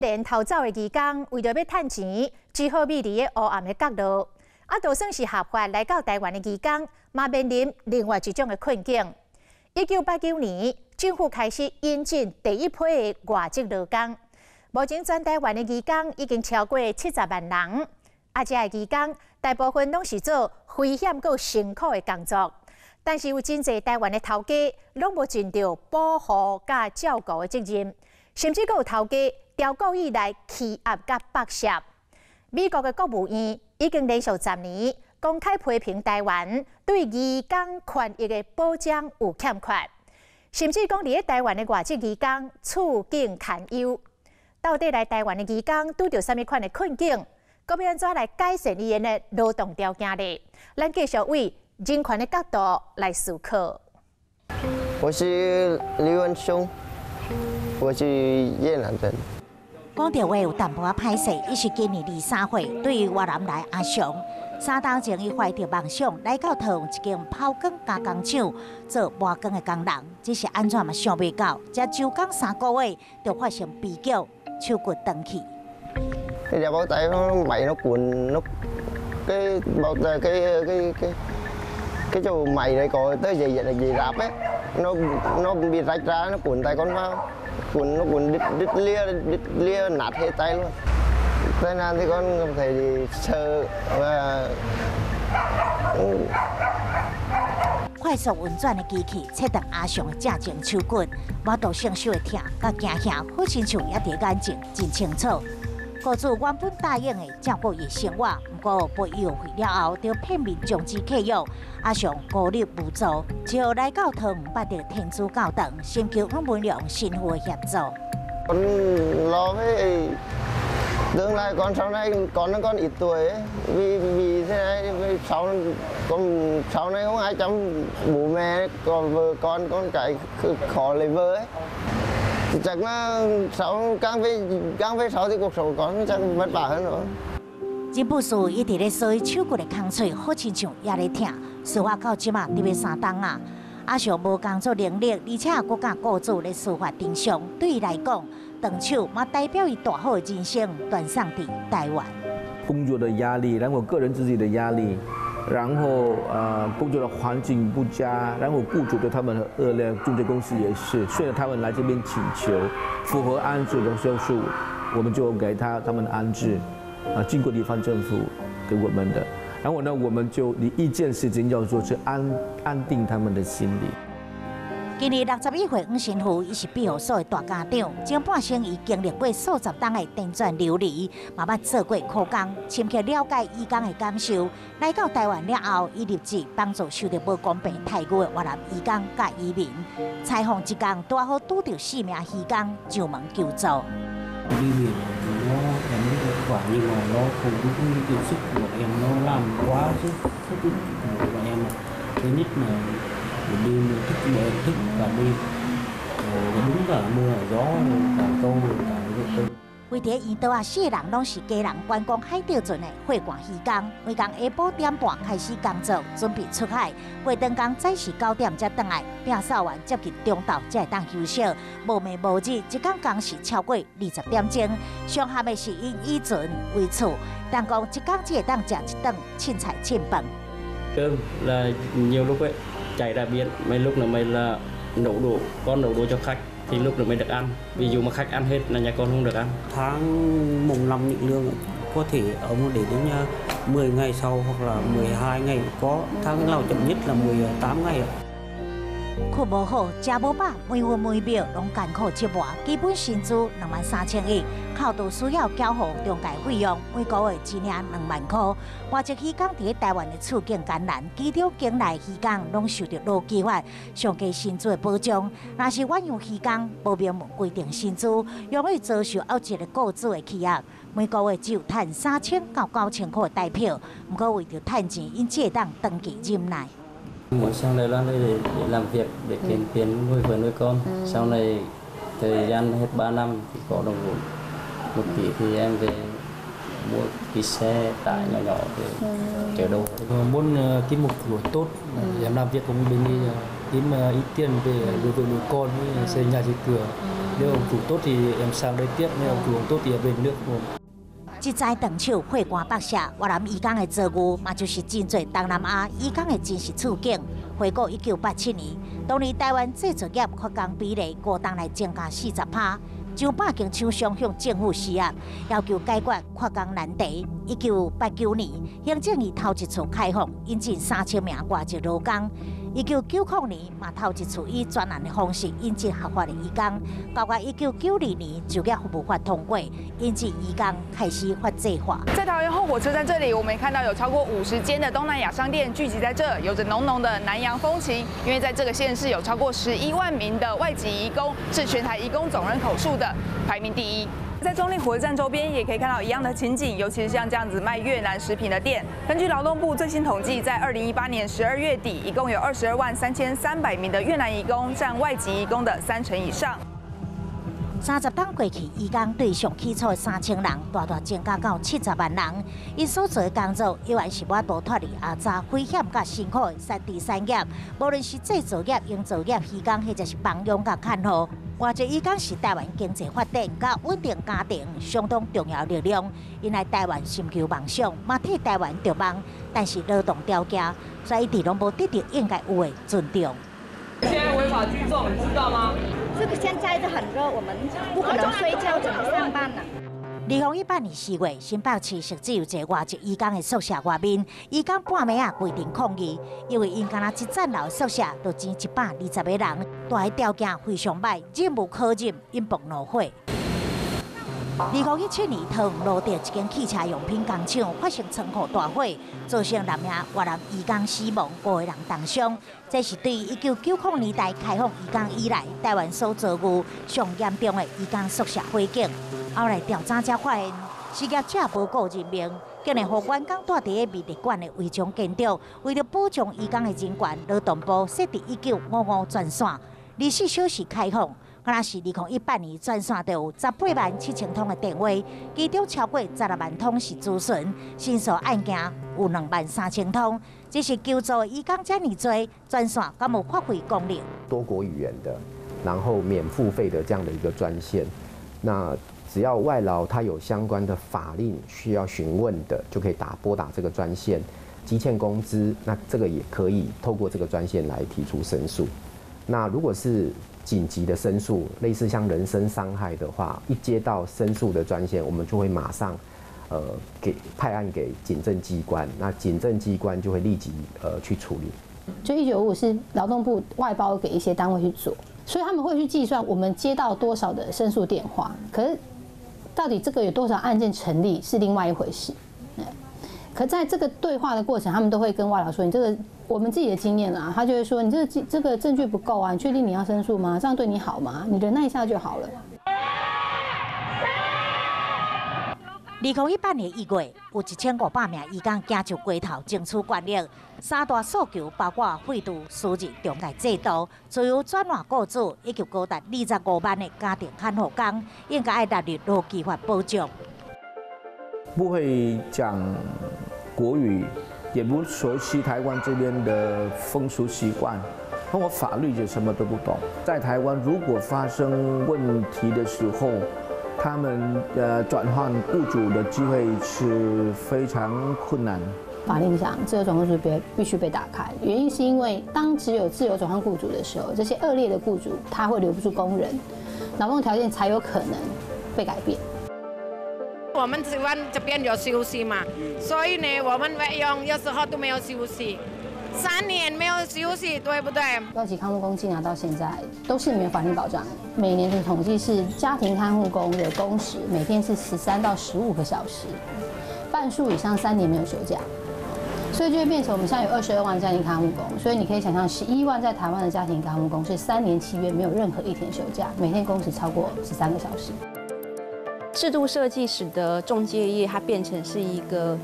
連逃走的移工為著欲趁錢，只好覕佇咧烏暗的角落。啊，就算是合法來到台灣的移工，嘛面臨另外一種的困境。1989年，政府開始引進第一批的外籍勞工。目前全台灣的移工已經超過70萬人。啊，這个移工大部分攏是做危險閣辛苦的工作，但是有真濟台灣的頭家攏無盡著保護佮照顧的責任，甚至閣有頭家刁故意來欺壓佮剝削。美國的國務院已經連續10年公開批評台灣對移工權益的保障有欠缺，甚至講佇咧台灣的外籍移工處境堪憂。到底來台灣的移工拄著啥物款的困境？閣欲按怎來改善𪜶的勞動條件呢？咱繼續為人權的角度來思考。我是李文雄，我是越南人。講著話有淡薄仔歹勢，伊是今年23歲，對越南來阿雄。3冬前，伊懷著夢想來到桃園一間拋鋼加工廠做磨鋼的工人，只是按怎嘛想袂到，才就工3個月就發生悲劇，手骨斷去。 Cái đeo bao tay nó máy nó cuốn nó cái bao tay cái chỗ máy này có tới dây dây dây ráp ấy, nó bị rách ra, nó cuốn tay con vào, cuốn nó cuốn đứt đứt lia đứt lia nát hết tay luôn. Tai nạn thì con cảm thấy thì sợ và 快速運轉的機器切斷阿雄的正前手骨，無度承受的疼佮驚嚇，好親像猶佇眼前真清楚。雇主原本答應會照顧伊的生活，毋過賠醫藥費了後，就片面終止契約。阿雄孤立無助，只好來到桃園八德天主教堂，尋求黃文良神父的協助。 Con lo với tương lai con sau này, con nó còn ít tuổi ấy. Vì vì thế này vì sau con sau này không ai chăm bố mẹ, còn vợ con con cái khó lấy vợ ấy thì chắc là sau càng về sau thì cuộc sống của con chắc vất vả hơn nữa. 這本書一直咧踅手骨的空喙，好親像猶咧疼。事發到這馬得欲3冬啊！阿雄無工作能力，而且閣佮雇主咧司法頂傷，對伊來講，斷手嘛代表伊大好的人生斷送佇台灣。工作的壓力，然後個人自己的壓力，然後工作的環境不佳，然後雇主對他們很惡劣，中介公司也是，所以他們來這邊請求符合安置的時候，我們就給他們安置，啊，經過地方政府給我們的，然後呢，我們就你一件事情要做，是安定他們的心理。今年61歲黃神父，伊是庇護所的大家長，前半生伊經歷過數十冬的輾轉流離，嘛捌做過苦工，深刻了解移工的感受。來到台灣了後，伊立志幫助受著無公平待遇的越南移工佮移民。採訪一工，拄好拄著四名漁工上門求助。 Đi biển nó em vất vả nhưng mà nó không đúng như cái sức của em, nó làm quá sức sức của bọn em. Thứ nhất là buổi đêm thức, bọn em thức cả đêm, rồi đứng cả mưa gió, cả câu cả cái 圍佇圓島仔四个人攏是家人觀光海釣船的貨櫃漁工，每工下晡點半開始工作，準備出海。過長工早時9點才轉來，摒掃完接近中晝才會當休息。無暝無日，一工工時超過20點鐘。上慘的是𪜶以船為厝，但講一工只會當食一頓凊菜凊飯。 Cơm là nhiều lúc ấy chạy ra biển, mấy lúc là mày là nấu đồ, con nấu đồ cho khách thì lúc đó mới được ăn. Ví dụ mà khách ăn hết là nhà con không được ăn. Tháng mùng 5 nhận lương có thể ông để đến 10 ngày sau hoặc là 12 ngày, có tháng nào chậm nhất là 18 ngày ạ. 睏無好，食無飽，每分每秒攏艱苦折磨。基本薪資23,100，扣除需要繳付中介費用，每個月只領2萬箍。外籍漁工佇台灣的處境艱難，其中境內漁工攏受著勞基法上低薪資的保障。若是遠洋漁工無明文規定薪資，容易遭受惡質的雇主的欺壓，每個月只有趁3000到9000箍的代票。毋過為著趁錢，𪜶只會當長期忍耐。 Muốn sang Đài Loan đây để làm việc, để kiếm tiền nuôi vợ nuôi con. Sau này thời gian hết 3 năm thì có đồng vốn một tỷ thì em về mua cái xe tải nhỏ nhỏ để chở đồ. Muốn kiếm một việc tốt, em làm việc cũng bên đi. Kiếm ít tiền về nuôi vợ nuôi con với xây nhà xây cửa. Nếu ông chủ tốt thì em sang đây tiếp, nếu ông chủ không tốt thì em về nước. 這災斷手血汗腹瀉，越南移工的遭遇嘛，就是真濟東南亞移工的真實處境。回顧1987年，當年台灣製造業缺工比例5冬來增加40%，上百間廠商向政府施壓，要求解決缺工難題。1989年，行政院頭一次開放引進3000名外籍勞工。1990年嘛，頭一次以專案的方式引進合法的移工。到到1992年，就業服務法通過，引進移工開始法制化。在桃園後火車站這裡，我們看到有超過50間的東南亞商店聚集在這，有着濃濃的南洋風情。因為在這個縣市有超過11萬名的外籍移工，是全台移工總人口數的排名第一。在中壢火車站周邊也可以看到一樣的情景，尤其是像這樣子賣越南食品的店。根據勞動部最新統計，在2018年12月底，一共有22萬3300名的越南移工，佔外籍移工的3成以上。30冬過去，移工對上起初的3000人，大大增加到70萬人。𪜶所做的工作，依然是無法度脫離阿雜危險佮辛苦的三地產業。無論是製造業、營造業、漁工，或者是幫傭佮看護，外籍移工是台灣經濟發展佮穩定家庭相當重要力量。𪜶來台灣尋求夢想，嘛替台灣著夢，但是勞動條件，卻一直攏無得到應該有的尊重。現在違法聚眾，你知道嗎？這個現在就很熱，我們不可能睡覺，怎麼上班呢？2018年4月，新北市汐止有一个外籍移工的宿舍外面，移工半暝仔規陣抗議，因為𪜶干焦一層樓的宿舍就擠120個人，蹛的條件非常䆀，忍無可忍，引爆怒火。2017年，桃園蘆竹一間汽車用品工廠發生倉庫大火，造成六名越南移工死亡，五個人重傷。這是對1990年代開放移工以來，台灣所遭遇上嚴重的移工宿舍火警。後來調查才發現，是業者無顧人命，竟然予員工蹛佇咧美麗館的違章建築。為了保障移工的人權，勞動部設置1955專線，24小時開放。敢若是2018年專線就有18萬7千通的電話，其中超過16萬通是諮詢，申訴案件有2萬3千通。只是求助移工遮爾濟，專線敢有發揮功能？多國語言的，然後免付費的這樣的一個專線，那只要外勞他有相關的法令需要詢問的，就可以撥打這個專線。積欠工資，那這個也可以透過這個專線來提出申訴。那如果是緊急的申訴，類似像人身傷害的話，一接到申訴的專線，我們就會馬上，給派案給警政機關，那警政機關就會立即去處理。就1955是勞動部外包給一些單位去做，所以他們會去計算我們接到多少的申訴電話，可是到底這個有多少案件成立是另外一回事。可在這個對話的過程，他們都會跟外勞說：“你這個我們自己的經驗啊，他就會說你這個證據不夠啊，你確定你要申訴嗎？這樣對你好嗎？你忍耐一下就好了。” 2018年1月，有1500名移工行上街頭爭取權益，三大訴求包括廢除私人中介制度、自由轉換雇主，以及高達25萬的家庭看護工應該愛納入勞基法保障。不會講國語，也不熟悉台灣這邊的風俗習慣，包括法律就什麼都不懂。在台灣如果發生問題的時候，他們轉換雇主的機會是非常困難。法令上，自由轉換雇主必須被打開，原因是因為當只有自由轉換雇主的時候，這些惡劣的雇主他會留不住工人，勞動條件才有可能被改變。我們喜歡這邊有休息嘛，所以呢，我們外傭有時候都沒有休息，3年沒有休息，對不對？外籍看護工進來到現在都是沒有法定保障，每年的統計是家庭看護工的工時每天是13到15個小時，半數以上3年沒有休假，所以就會變成我們現在有22萬家庭看護工，所以你可以想象11萬在台灣的家庭看護工是3年7月沒有任何一天休假，每天工時超過13個小時。制度設計使得中介業它變成是一個，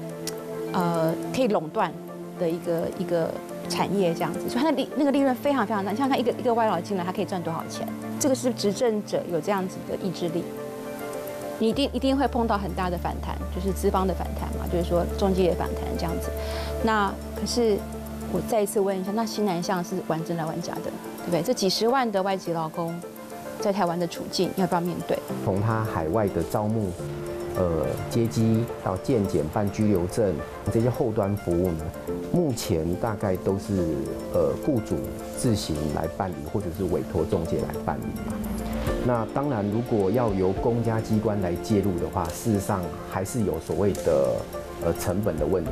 可以壟斷的一個產業這樣子，所以它的那個利潤非常非常大。你想想看，一個外勞進來，他可以賺多少錢？這個是執政者有這樣子的意志力，你一定會碰到很大的反彈，就是資方的反彈嘛，就是說中介業反彈這樣子。那可是我再一次問一下，那新南向是玩真的玩假的，對不對？這幾十萬的外籍勞工在台灣的處境，要不要面對？從他海外的招募、接機到健檢、辦居留證這些後端服務呢，目前大概都是僱主自行來辦理，或者是委託中介來辦理嘛。那當然，如果要由公家機關來介入的話，事實上還是有所謂的成本的問題。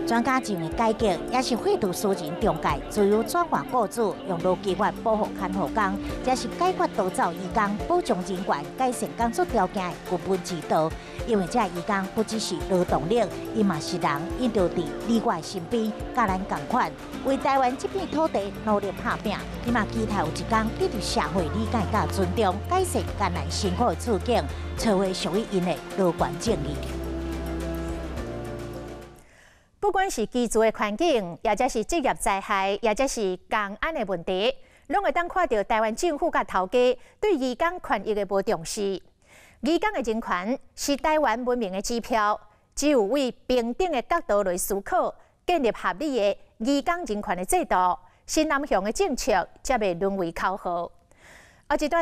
專家認為改革也是廢除私人中介，自由轉換雇主，用勞基法保護看護工，這是解決逃走移工、保障人權、改善工作條件的根本之道。因為這移工不只是勞動力，伊嘛是人，𪜶著佇你我身邊，佮咱仝款，為台灣這片土地努力拍拚。伊嘛期待有一天得著社會理解佮尊重，改善艱難辛苦的處境，找回屬於𪜶的勞權正義。不管是居住的環境，抑者是職業災害，抑者是工安的問題，攏會當看著台灣政府佮頭家對移工權益的無重視。移工的人權是台灣文明的指標，只有為平等的角度來思考，建立合理的移工人權的制度，新南向的政策才袂淪為口號。啊，這段。